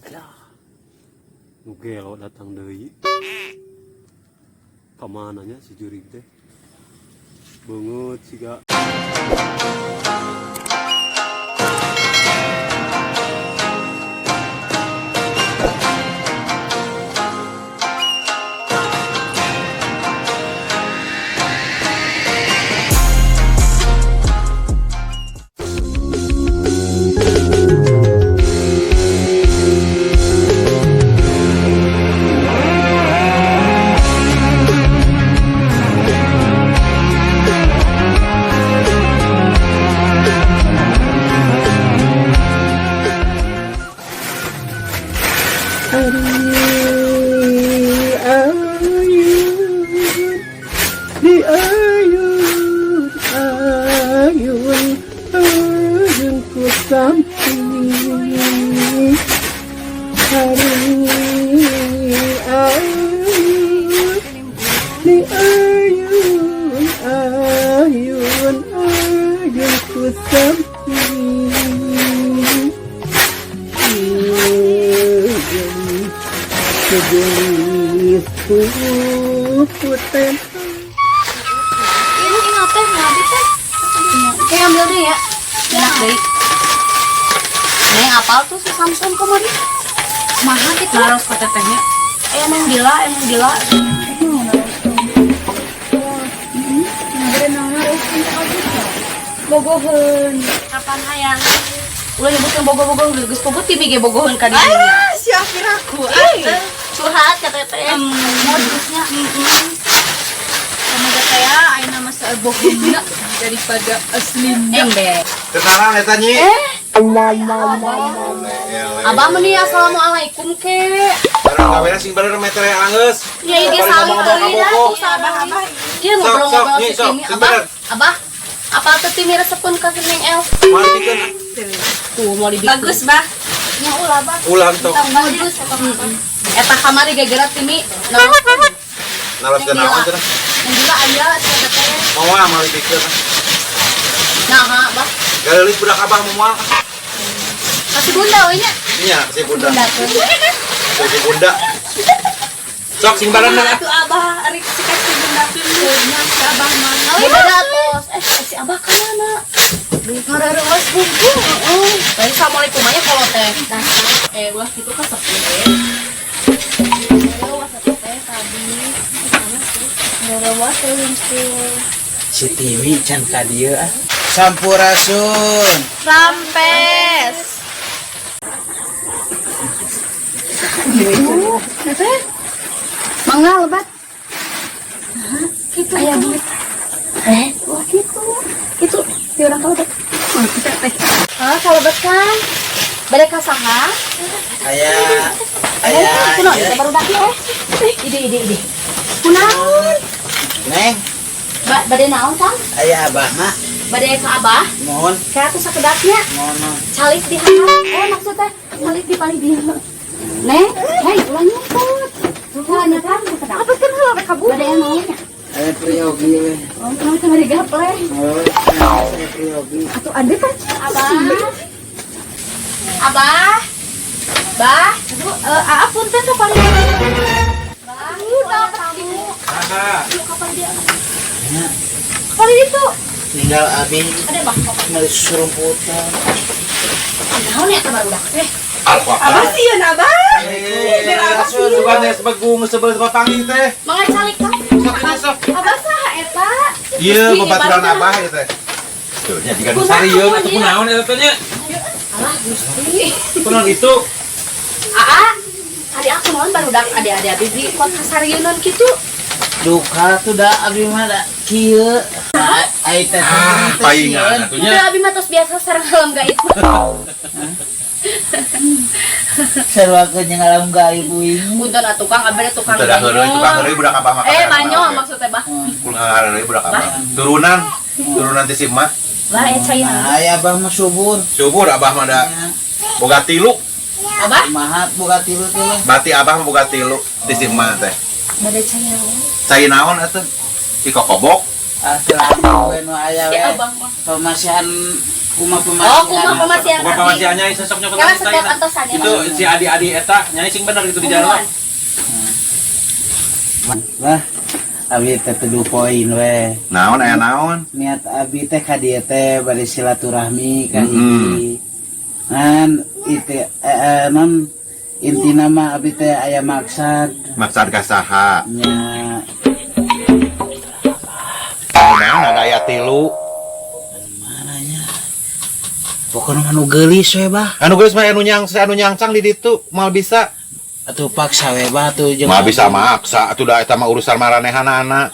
Lah. Nu gelo datang deui. Kamana nya si jurig teh? Beungeut siga. Ari ayun di ayun ayun ayun ku samping hari ayun di ayun ayun ayun ku samping segelis puputen. Ini ingat teh, nggak teh. Kayak ambil deh ya. Enak deh. Neng apal tuh si Samson kemarin. Mahal gitu. Naros ka tetehnya. Eh, emang gila, emang gila. Bogoheun. Kapan hayang? Ulah nyebutkeun bogo-bogo geus bogo timi ge bogoheun ka dieu. Ah, si aku. Ih, curhat ka teteh. Modusnya. Sama teh ya, ayeuna mah seueur bohongna daripada aslinya. Embe. Kenalan eta, Nyi. Abah meni assalamualaikum ke. Barang gawena sing bener meter anggeus. Ya ieu saling teuing lah abah. Dia Sok, sok, ngobrol-ngobrol Nyi, si sok, Timi. sing Abah, bener. abah. Apa teh Timi resepeun ka si Neng El? Moal dibikeun. Tuh mau dibikin. Bagus, Bah. Nya ulah, Bah. Ulah entong. Bagus. Eta kamari gara-gara Timi naroskeun. Naroskeun naon cenah? Neng gila aya cenah teh. Moal moal dibikeun. Nah, ha, Bah. Galeulis budak abah moal. Kasih bunda we nya. Nya si bunda. Bunda tuh. Si bunda. Sok sing bener ah. Atuh Abah rek si kasih bunda nya si Abah mah. Bunda tos. Eh, si Abah ka mana? Ngarareuwas bungku. Heeh. Tadi assalamualaikum aja kalau teh. Eh, ulah kitu ka sepi teh. Ngarareuwas atuh teh tadi. Ngarareuwas teh hungkul. Si Timi can ka dieu ah. Sampurasun. Rampes. Mangga lebat. Gitu. Aya duit. Eh, wah gitu. Itu di orang kalau teh. Ah, kalau kan. Bade ka saha? Aya Eh, aya kunaon ieu. teh barudak eh. Ide ide ide. Kunaon? Neng, Bade naon, Kang? aya abah mah. Bade ka abah? Mohon, Kayak atuh sakedapnya. mohon. Mohon. Calik di handap. Eh, maksudnya calik di paling dieu. Neng, hei, ulah nyumput. Ulah kan sakedap. Apa kan heula rek kabur? Bade naon nya? Aya priyogi we. Oh, kenapa teh bade gaple? Oh, aya priyogi. Atuh ade kan Abah. Abah. Bah, Aa punten ka paling. Bah, udah tamu. Aha. Yuk kapan dia? Nya, Kapan itu? tinggal abi Ada bah, kapan? meuli surumputan. Naon ya barudak teh? Abah sieun Abah. Eh, sugan teh sebegung sebel papanggih teh. Mangga calik kan? Sok ini sok. Abah saha eta? Ieu babaturan abah ieu teh. Tuh nya jiga nu sarieun atuh kunaon eta teh nya? Alah Gusti. Kunaon itu? Aa, tadi aku naon barudak ade-ade abi di kota kasarieunan kitu. Duka tuh da abi mah da kieu. Ai teh Ah, teh paingan sieun. atuh nya. Udah abi mah tos biasa sareng alam gaib. Sarua jeung alam gaib uing. Punten atuh Kang, abi teh tukang Teu da heureuy tukang heureuy budak abah mah. Eh, banyo maksudnya bah. Kulang heureuy budak abah. Turunan, turunan ti si emak. Bah, eh cai naon? Aya abah mah subur. Subur abah mah da boga tilu. Abah, Kumaha boga tilu teh lah. Bati abah mah boga tilu ti si emak teh. bade cai naon? Cai naon atuh? Ti kokobok. Ah, teu lamun we nu aya Si we. abang mah. Pemasihan kumaha pemasihan. Oh, kumaha pemasihan Kumaha abdi. pamasihan nyai sosok nyokot Karena kita setiap ini. antosannya. Itu si adi-adi eta nyai sing bener gitu di jalan. Lah, abi teh tujuh poin we. Naon aya naon? Niat abi teh ka dieu teh bari silaturahmi ka Mm-mm. hiji. Ngan itu non intina mah abi teh aya maksad Maksad ka saha? nya. Naon ada aya tilu. Mananya pokoknya anu geulis we bah. Anu geus mah anu nyang anu nyangcang di ditu moal bisa. Atuh paksa we bah atuh jeung Moal bisa maksa atuh da eta mah urusan maranehanana.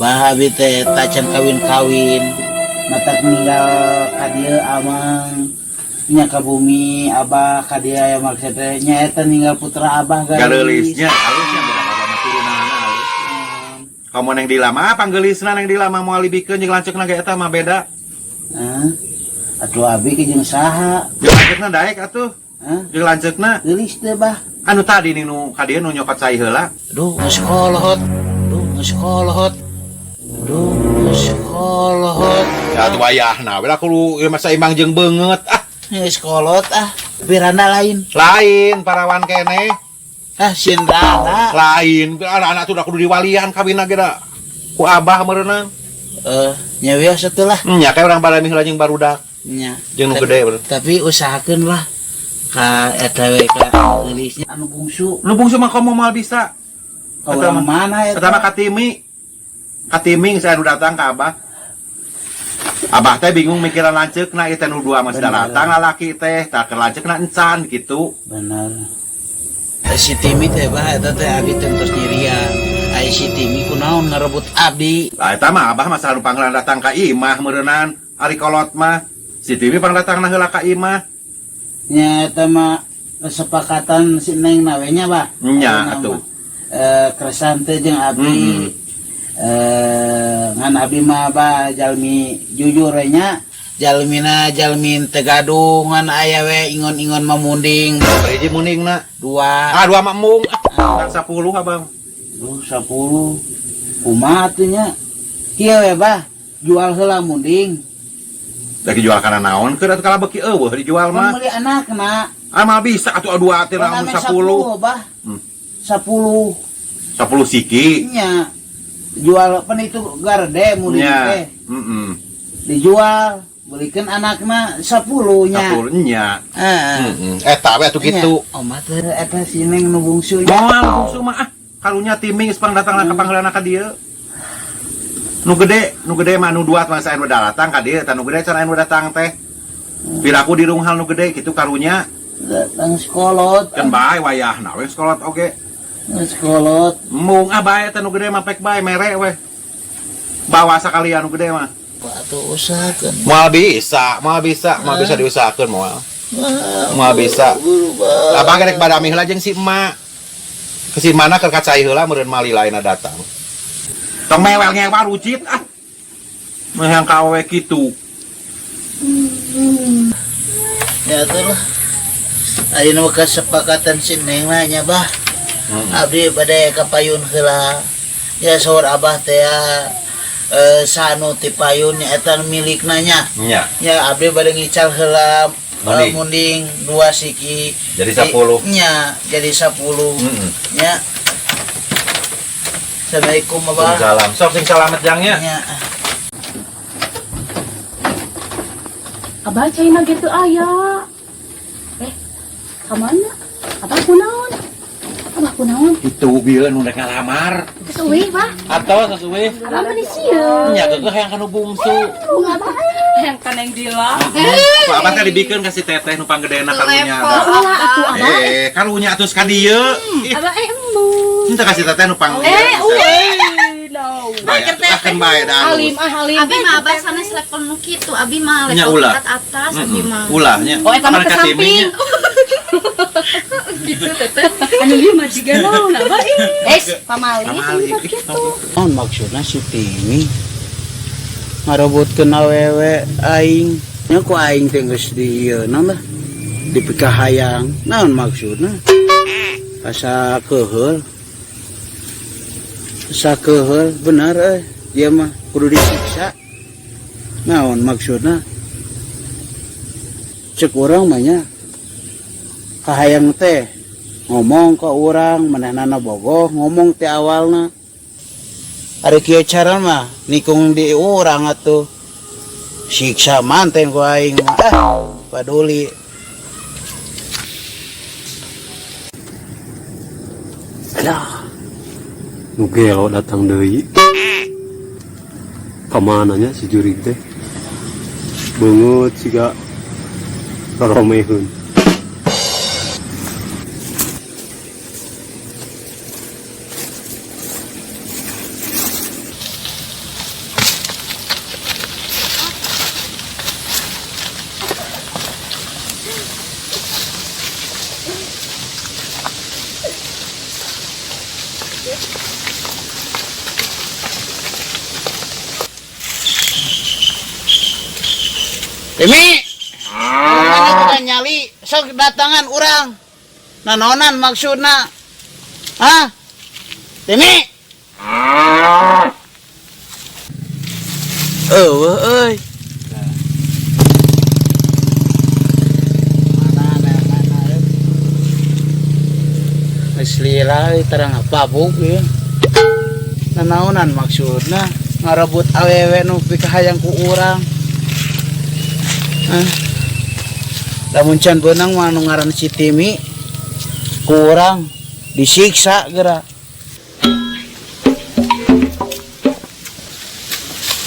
Bah abi teh tacan kawin-kawin matak ninggal ka dieu amang nya ka bumi abah ka dieu aya maksud teh nya eta ninggal putra abah Galeulisnya alusnya budak abah mah turunanana alus. Kamu neng dilama panggeulisna neng dilama moal dibikeun jeung lanceukna ge eta mah beda. Hah? Atuh abi ke jeung saha? Jeung lanceukna daek atuh. Hah? Jeung lanceukna Geulis teh bah. Anu tadi nih nu ka dieu nu nyokot cai heula. Duh, geus kolot. Duh, geus kolot. Duh, geus kolot. Ya atuh wayahna we lah kudu ieu mah saimbang jeung beungeut ah. Geus kolot ah. Piranda lain. Lain parawan keneh. Ah, sieun randa. Lain anak-anak tuh udah kudu diwalian kawinna ge da. Ku abah meureunna. Eh, nya wios atuh lah. Nya kayak urang balami heula jeung barudak. Nya. Jeung nu gede bener. Tapi usahakeun lah ka eta we ka geulisnya anu bungsu. Nu bungsu mah komo moal bisa. Ka urang mana eta? Eta mah katimi. Katimi geus anu datang ka abah. Abah teh bingung mikiran lanceukna ieu teh nu dua mah Bener. datang lalaki teh tah keur lanceukna encan gitu. Bener. Si Timi teh bah eta teh abi teh tos nyirian. Ai si Timi kunaon ngarebut abdi. Lah eta mah abah mah nu panggelan datang ka imah meureunnan ari kolot mah. Si Timi pangdatangna heula ka imah. Nya eta mah kesepakatan si Neng na we nya bah. Nya, Ayeuna atuh. mah, keresan teh jeung abdi. Mm-mm. Ngan abdi mah bah jalmi jujur we nya. Jalmina jalmin teu gaduh ngan aya we ingon-ingon mamunding. Hiji mundingna. Dua. Ah dua mah embung. Ah, 10 abang. Duh, 10. Kumaha atuh nya? Kieu we bah, jual heula munding. Da dijual kana naon keur atuh kala beuki eueuh dijual Pan mah. meuli anakna. Ah mah bisa atuh dua teh Pan lamun ame 10. 10 bah. 10. 10 siki. Nya. Jual pan itu garde munding Nya. teh. Heeh. Dijual, belikeun anakna 10 nya. 10 nya. Heeh. Heeh. Eta we atuh kitu. Nya, omat teh eta si Neng nu bungsu nya. Moal bungsu mah ah. Karunya Timi geus pangdatangna ka pangheulana ka dieu. Nu gede mah nu dua mah saen nu datang ka dieu, eta nu gede can aya nu datang teh. Piraku dirunghal nu gede kitu karunya. Datang sekolot. Kan bae wayahna we sekolot oge. Sekolot. Embung ah bae eta nu gede mah pek bae mere we. Bawa sakalian nu gede mah. Atuh usahakeun. Moal bisa, moal bisa, moal bisa diusahakeun moal. Moal bisa. Abah gerek badami heula jeung si emak. Ke si mana keur kacai heula meureun mali lainna datang. Tong mewel ngewa rucit ah. Mah yang ka awewe kitu. Ya atuh lah. Ayeuna mah kesepakatan si Neng mah nya bah. Abdi bade ka payun heula. Ya saur abah teh ya, sanu ti payun nya eta milikna nya. Nya. Ya abdi bade ngical heula Munding. Munding 2 siki. Jadi 10. Nya, jadi 10. Nya. Assalamualaikum abah. Salam. Sok sing salamet jangnya. Nya. Abah caina gitu aya. Ka mana? Abah kunaon? Abah kunaon? Itu bieu nu rek ngalamar. Geus eueuh, Bah. Atau geus eueuh. Abah mah sieun. Nya geukeuh hayang kanu bungsu. Yang kan yang gila. Ku abah teh dibikeun ka si teteh nu panggedena karunya. Ulah atuh abah. Karunya atuh ka dieu. Ih, Abah embung. henteu ka si teteh nu pang. No. Bae atuh ah kan bae da Alim alus. ah alim. Abi mah abah sanes level nu kitu, abi mah Nya level ulah. tingkat atas, abi mah. Ulah nya. Oh, eta mah Kan ke ka samping. Timinya. Gitu teteh. Anu ieu mah jiga naon abah ih. Eh, pamali. Pamali. Ih, tong. Naon maksudna si Timi ngarebutkeun awewe aing. Nya ku aing teh geus di ieu naon lah. Dipikahayang. Naon maksudna? Asa keuheul. Sakeheul bener euy, ieu mah kudu disiksa. Naon maksudna? Cek urang mah nya kahayang teh ngomong ke urang manehna bogoh ngomong teh awalna. Ari kieu cara mah nikung di urang atuh. Siksa manten ku aing mah. Ah, paduli. Alah. Nu gelo datang deui. Kamana nya si jurig teh? Beungeut siga roromeheun. Timi, mana kita nyali sok datangan urang. Nanonan maksudna. Hah? Timi. Eueuh euy. Mana mana euy. Geus lila euy tarang pabuk ieu. Nanaonan maksudna ngarebut awewe nu pikahayang ku urang. Hah? Lamun can beunang mah nu ngaran si Timi kurang disiksa geura.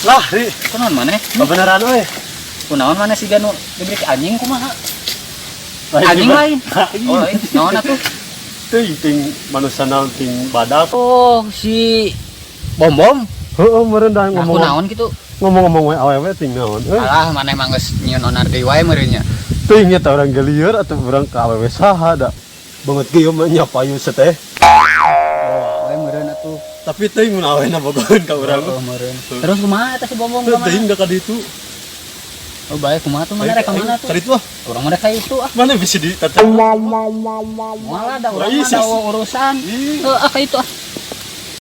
Lah, ri, Kunaon maneh? beneran euy. Kunaon maneh siga nu diberi anjing kumaha? Lain Anjing di- lain. Oh, lain. Naon atuh? Teuing ting manusia naon ting badak. Oh, si Bom Bom. Heeh, meureun da Nah, ngomong. kunaon kitu? Ngomong-ngomong we awewe ting naon euy. Alah, maneh mah geus nyieun onar deui wae meureun nya. Teuing nya teh urang gelieur atuh urang ka awewe saha da. Banget ge ieu mah nya payu seteh. Oh, we meureun atuh. Tapi teuing mun awena bogoheun ka urang. Oh, meureun. Terus kumaha eta si Bom Bom Teuing ka mana? teuing da ka ditu. Oh, bae kumaha tuh mana rek ka mana tuh? Ka ditu ah. Urang mah rek ka itu ah. Mana bisa di tata? Moal da urang Ih, mah da sis. urusan. Ih. Heuh, ah ka itu ah.